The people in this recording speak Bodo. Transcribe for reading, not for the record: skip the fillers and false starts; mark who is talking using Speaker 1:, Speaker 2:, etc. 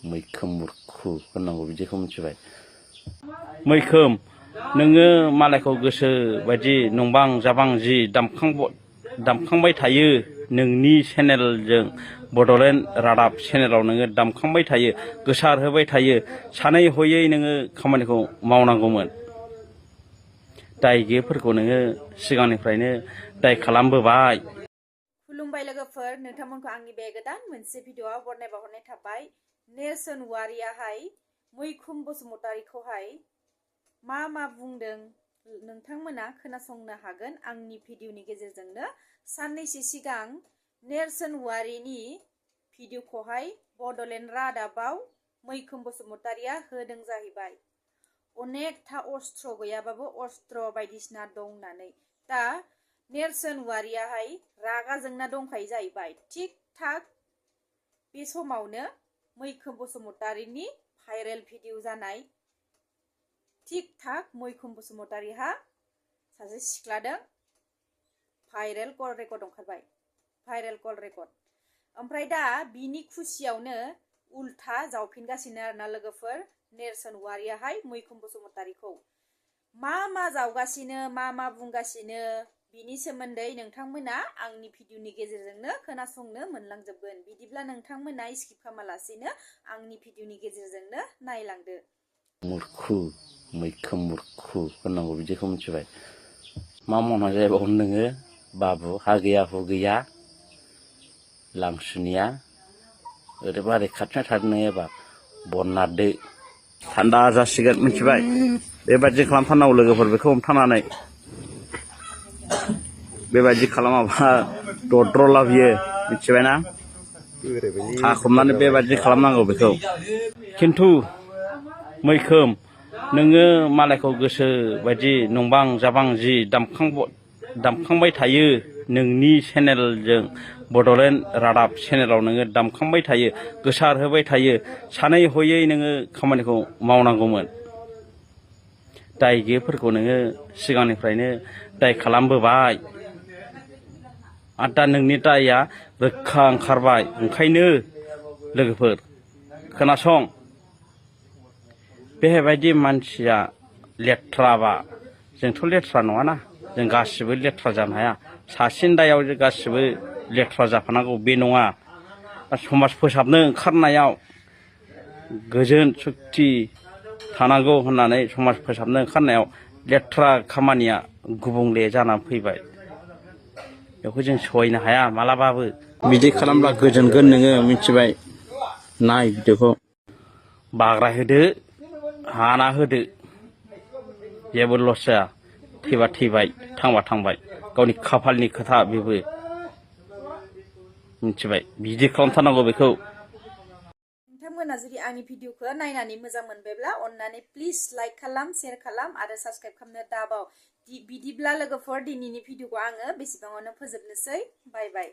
Speaker 1: मैखोम मुरखु होननांगौ बिदिखौ मिथिबाय मैखोम नोङो मालायखौ गोसो बायदि नंबां जाबां जि दामखांबाय थायो नोंनि चेनेलजों बड'लेण्ड रादाब चेनेलाव नोङो दामखांबाय थायो गोसार होबाय थायो सानै हयै नोङो खामानिखौ मावनांगौमोन दाय गैयैफोरखौ नोङो सिगांनिफ्रायनो दाय खालामबोबाय।
Speaker 2: खुलुमबाय लोगोफोर, नोंथांमोनखौ आंनि बे गोदान मोनसे भिडिअआव बरनायबावहरनाय थाबाय। नेरसोन औवारियाहाय मैखोम बसुमतारीखौहाय मा बुंदों नोंथांमोना खोनासंनो हागोन आंनि भिडिअनि गेजेरजोंनो। साननैसो सिगां नेरसोन औवारिनि भिडिअखौहाय बड'लेण्ड रादाबाव मैखोम बसुमतारीया होदों जाहैबाय। अनेकथा अस्त्र गैयाबाबो अस्त्र बायदिसिना दं होननानै। दा नेरसोन औवारियाहाय रागा जोंना दंखायो जाहैबाय। थिग थाक बे समावनो मैखोम बसुमतारीनि भाइरेल भिडिअ जानाय थिग थाक मैखोम बसुमतारीहा सासे सिख्लादों भाइरेल कल रेकर्ड ओंखारबाय, भाइरेल कल रेकर्ड। ओमफ्राय दा बिनि खुसियावनो उल्था जावफिनगासिनो आरोना लोगोफोर नेरसोन औवारियाहाय मैखोम बसुमतारीखौ मा जावगासिनो मा बुंगासिनो बिनि सोमोन्दै नोंथांमोना आंनि भिडिअनि गेजेरजोंनो खोनासंनो मोनलांजोबगोन। बिदिब्ला नोंथांमोना स्किप खालामालासिनो आंनि भिडिअनि गेजेरजोंनो नायलांदो।
Speaker 1: मुरखु मैखोम मुरखु होननांगौ बिदिखौ मिथिबाय। मा मावना जाहैबावगोन नोङो बाबु, हा गैया हु गैया लांसुनिया ओरैबारै खाथियाव थादों नोङो एबार बननादो थान्दा जासिगोन मिथिबाय। बेबायदि खालामथारनांगौ लोगोफोर, बेखौ हमथानानै बेबायदि खालामाबा दद्र'ला बियो मिथिबायना। खाखबनानै बेबायदि खालामनांगौ बेखौ। खिन्थु मैखोम नोङो मालायखौ गोसो बायदि नंबां जाबां जि दामखांबाय थायो नोंनि चेनेलजों बड'लेण्ड रादाब चेनेलाव नोङो दामखांबाय थायो गोसार होबाय थायो सानै हयै नोङो खामानिखौ मावनांगौमोन। दाय गैयैफोरखौ नोङो सिगांनिफ्रायनो दाय खालामबोबाय आरो दा नोंनि दायआ रोखा ओंखारबाय। ओंखायनो लोगोफोर खोनासं, बेबायदि मानसिया लेथ्राबा जोंथ' लेथ्रा नङाना, जों गासिबो लेथ्रा जानो हाया। सासेनि दायाव जों गासिबो लेथ्रा जाफानांगौ बे नङा। समाज फोसाबनो ओंखारनायाव गोजोन सुक्ति थानांगौ होननानै समाज फोसाबनो ओंखारनायाव लेथ्रा खामानिया गुबुंले जानानै फैबाय। बेखौ जों सहायनो हाया मालाबाबो। बिदि खालामब्ला गोजोनगोन नोङो मिथिबाय। नाय भिडिअखौ बाग्रा होदो, हाना होदो, जेबो लस जाया। थैबा थैबाय, थांबा थांबाय, गावनि खाफालनि खोथा बेबो मिथिबाय। बिदि खालामथारनांगौ बेखौ।
Speaker 2: नोंथांमोना जुदि आंनि भिडिअखौ नायनानै मोजां मोनबायब्ला अननानै प्लिज लाइक खालाम, शेयार खालाम आरो साबस्क्राइब खालामनो दाबाव। बिदिब्ला लोगोफोर दिनैनि भिडिअखौ आङो बेसेबाङावनो फोजोबनोसै। बाय बाय।